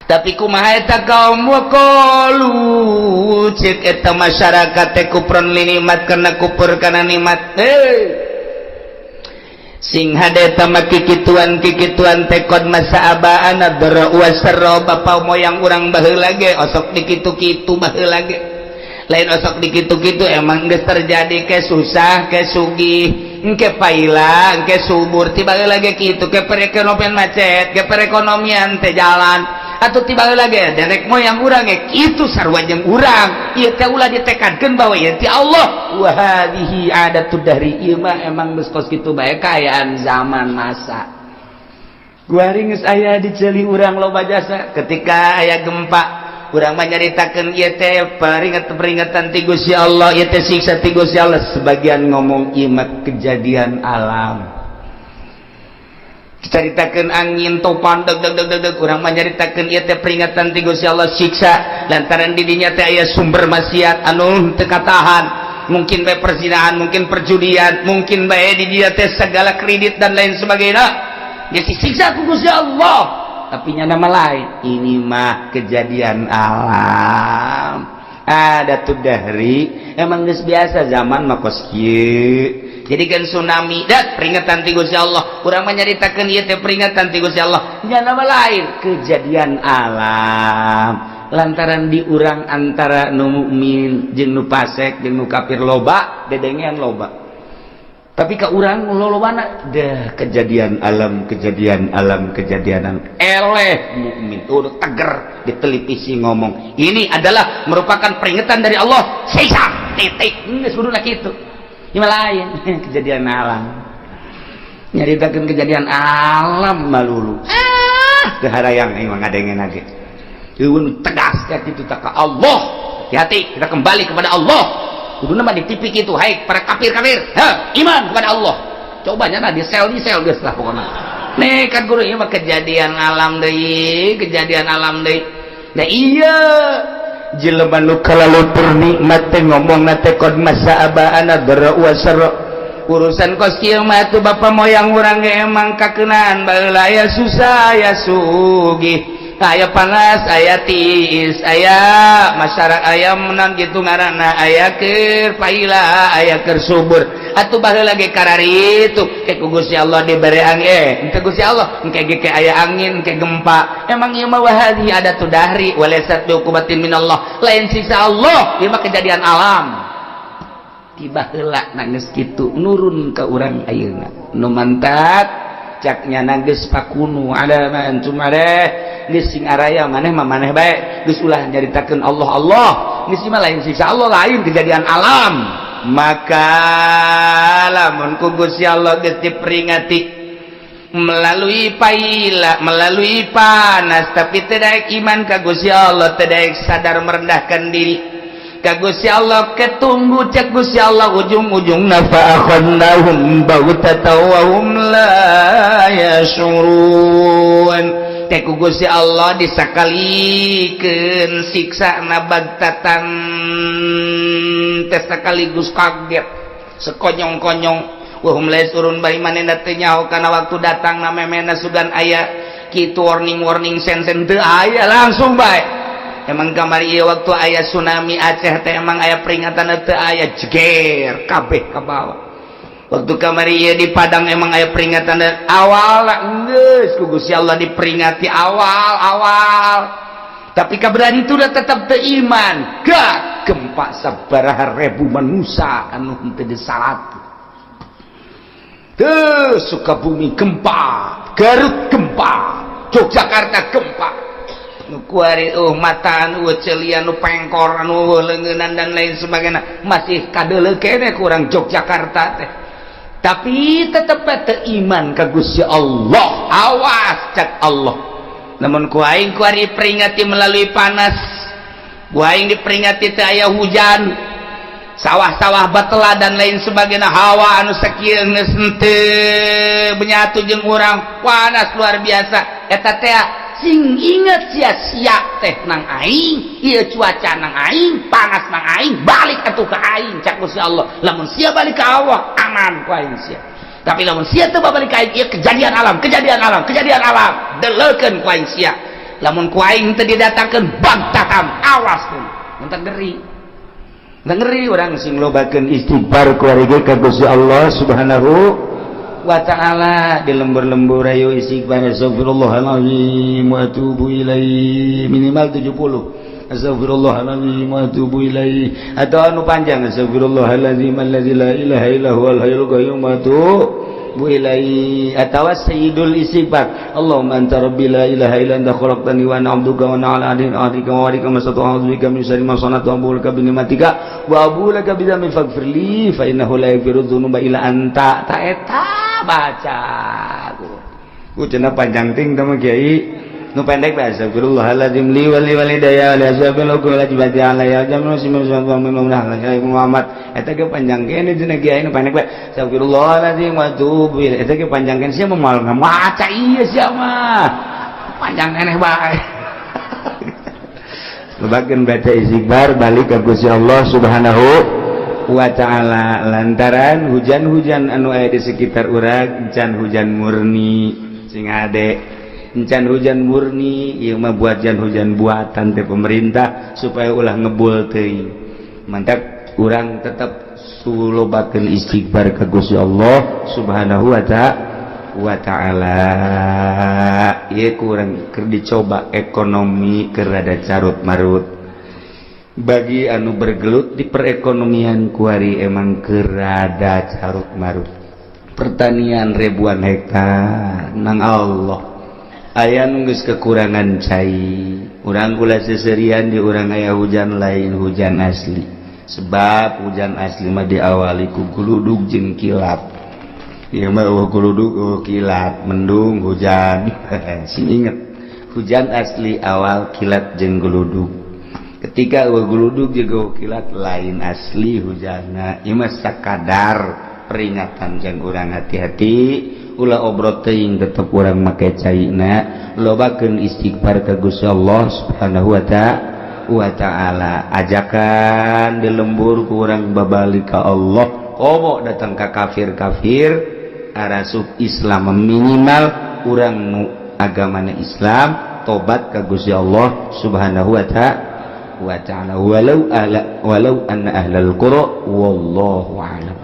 Tapi kumaha eta kaum? Waqalu, cek eta masyarakat teh, kufron li nikmat, karena kufur kana nikmat. Eh, sing hade eta mah kikituan kikituan teh qad massa abaana dharra wasarra, bapa moyang urang baheula ge osok dikitu-kitu baheula ge. Lain osok dikitu-kitu, emang geus terjadi, ke susah ke sugih, engke paila engke subur. Tiba lagi kitu, ke perekonomian macet, ke perekonomian teh jalan atau tiba lagi nenek moyang urang ge kitu, sarua jeung urang. Ieu teh ulah ditekadkeun bahwa ieu ti Allah. Wa hadhihi adatud dahri, ieu mah emang geus kos kitu bae kaayaan zaman masa. Kuari geus aya di ceuli urang loba jasa. Ketika aya gempa, urang mah nyaritakeun ieu teh peringatan ti Gusti Allah, ieu teh siksa ti Gusti Allah. Sebagian ngomong ieu mah kejadian alam. Caritakeun angin topan deg deg deg deg deg, urang mah nyaritakeun ieu teh peringatan ti Gusti Allah, siksa lantaran di dinya teh aya sumber maksiat anu teu katahan, mungkin bae perzinahan, mungkin perjudian, mungkin bae di dia teh segala kredit dan lain sebagainya, ya siksa ku Gusti Allah. Tapi nama lain, ini mah kejadian alam, ada tuh dari emang geus biasa zaman mah kos kieu. Jadi kan tsunami dat peringatan ti Gusti Allah, urang mah nyaritakeun ieu teh peringatan ti Gusti Allah. Nya nama lain, kejadian alam, lantaran di urang antara nu mukmin jeung nu fasik jeung nu kafir loba dedengean loba, tapi ke urang lolobana dah kejadian alam, kejadian alam, kejadian alam. Eleh mukmin udah teger di televisi ngomong ini adalah merupakan peringatan dari Allah, siksa, titik. Geus kuduna kitu. Ini lain kejadian alam, nyaritakeun kejadian alam malulu ah teu harayang aing mah ngadengen ge. Eueun tegas kayak gitu tak ka Allah. Hati-hati, kita kembali kepada Allah. Kuduna mah di TV kitu, hai para kafir-kafir, ha, iman kepada Allah. Coba nya di sel, di sel geus lah pokokna. Nih kan guru, ieu mah kejadian alam deui, kejadian alam deui. Nah, iya jelema nu kalalu nikmat teh ngomongna teh qad massa abaana dharra wa sarra. Urusan kos kieu mah atuh bapa moyang urang ge emang kakeunaan baheula, aya susah aya sugih, aya panas aya tiis, aya masyarakat aya menang gitu ngaranna, aya keur paila aya keur subur. Atuh baheula ge kararitu ke ku Gusti Allah dibere angin, eh engke Gusti Allah engke ge ke aya angin, engke gempa. Emang ieu mah wahadhi adatud dahri walaysat biuqubatin minallah, lain siksa Allah, ieu mah kejadian alam. Tiba heula nangis kitu nurun ke urang ayeuna nu mantak caknya geus fakunu ala ma antum alaih, geus sing araya maneh mah maneh bae, geus ulah nyaritakeun Allah Allah, geus mah lain siksa Allah, lain kejadian alam. Maka lamun ku Gusti Allah geus diperingati melalui paila, melalui panas, tapi tidak iman ka Gusti Allah, tidak sadar merendahkan diri ka Gusti Allah, ketunggu cek Gusti Allah ujung-ujungna fa akhadnahum baghtatan wa hum la yashurun. Teh ku Gusti Allah disakalikeun siksa na baghtatan teh sekaligus kaget sekonyong-konyong, wa hum la yashurun, bari manehna teu nyaho kana waktu datang na memena sugan aya kitu warning-warning sen-sen teu aya, langsung bae. Emang kamari ieu waktu aya tsunami Aceh teh emang aya peringatan? Teu aya, jeger kabeh ka bawah. Waktu kamari ieu di Padang emang aya peringatan awal? Geus ku Gusti Allah diperingati awal awal, tapi kaberan itu udah tetap teu iman. Gak gempa sabaraha ribu manusia anu henteu disalat tuh. Sukabumi gempa, Garut gempa, Yogyakarta gempa, nu kuari oh mataan, nu celian, nu pengkor, anu leungeunnan dan lain sebagainya masih kadeuleu keneh kurang Yogyakarta teh, tapi tetep teu iman ka Gusti Allah. Awas cek Allah, namun ku aing kuari peringati melalui panas, ku aing diperingati teu aya hujan, sawah-sawah batela dan lain sebagainya, hawa anu sakieu geus henteu menyatu jeung urang, panas luar biasa. Eta teh sing inget sia-sia teh nang aing, ieu cuaca nang aing, panas nang aing, balik atuh ka aing cak Gusti Allah. Lamun sia balik ka Allah, aman ku aing sia, tapi lamun sia teu balik ka aing, ieu kejadian alam, kejadian alam, kejadian alam, deleukeun ku aing sia. Lamun ku aing teu didatangkeun bagtatam, awas tuh. Mun ngeri. Ngeri urang sing lobakeun istighfar ku ari ka Gusti Allah Subhanahu wa Ta'ala. Di lembur-lembur ayo istighfar, astagfirullahalazim wa atubu ilaih, minimal 70, astagfirullahalazim wa atubu ilaih, atau anu panjang, astagfirullahalazim allazi la ilaha illa huwal hayyul qayyum wa atubu ilaih, atau sayyidul istighfar, Allahumma anta rabbi la ilaha illa anta khalaqtani wa ana 'abduka wa ana 'ala ahdika wa wa'dika mastata'tu, a'udzu bika min syarri ma sana'tu, abu'u laka bi ni'matika wa abu'u laka bi dzambi, faghfir li fa innahu la yaghfiru dzunuba illa anta. Ta eta baca ku cenah panjang ting teh mah, Kiai. Nu pendek bae, astagfirullahaladzim li wa li walidayya li ashabil hukum wajibati alayya jamnu Muhammad. Eta ge panjang kene cenah, Kiai. Nu pendek bae, astagfirullahaladzim wa atubu ilaih. Eta ge panjang kene, sia mah moal maca ieu, sia mah panjang keneh bae. Lobakeun baca istighfar, balik ka Gusti Allah Subhanahu wa Ta'ala, lantaran hujan-hujan anu aya di sekitar urang encan hujan murni. Sing ade, encan hujan murni. Ieu mah buat hujan buatan teh pemerintah supaya ulah ngebul teuing. Mantap, urang tetap sulobakeun istighfar ka Gusti Allah Subhanahu wa Ta'ala. Ieu kurang keur dicoba ekonomi keur rada carut marut. Bagi anu bergelut di perekonomian kuari emang keur rada carut marut. Pertanian ribuan hektar nang Allah aya nu geus kekurangan cai. Urang kula seserian di urang aya hujan, lain hujan asli, sebab hujan asli mah diawali ku guludug jeung kilat. Ieu mah euweuh guludug, euweuh kilat, mendung hujan. Sing inget, hujan asli awal kilat jeung guludug. Ketika euweuh guludug jeung euweuh kilat, lain asli hujanna. Ieu mah sakadar peringatan jeung urang hati-hati, ulah obrot teuing, tetep urang make caina, lobakeun istighfar ka Gusti Allah Subhanahu wa Ta'ala. Ajakan di lembur ku urang babalik ka Allah, komo datang ka kafir-kafir arasup Islam, minimal urang nu agamana Islam tobat ka Gusti Allah Subhanahu wa Ta'ala, walau ala walau anna ahlal qura. Wallahu a'lam.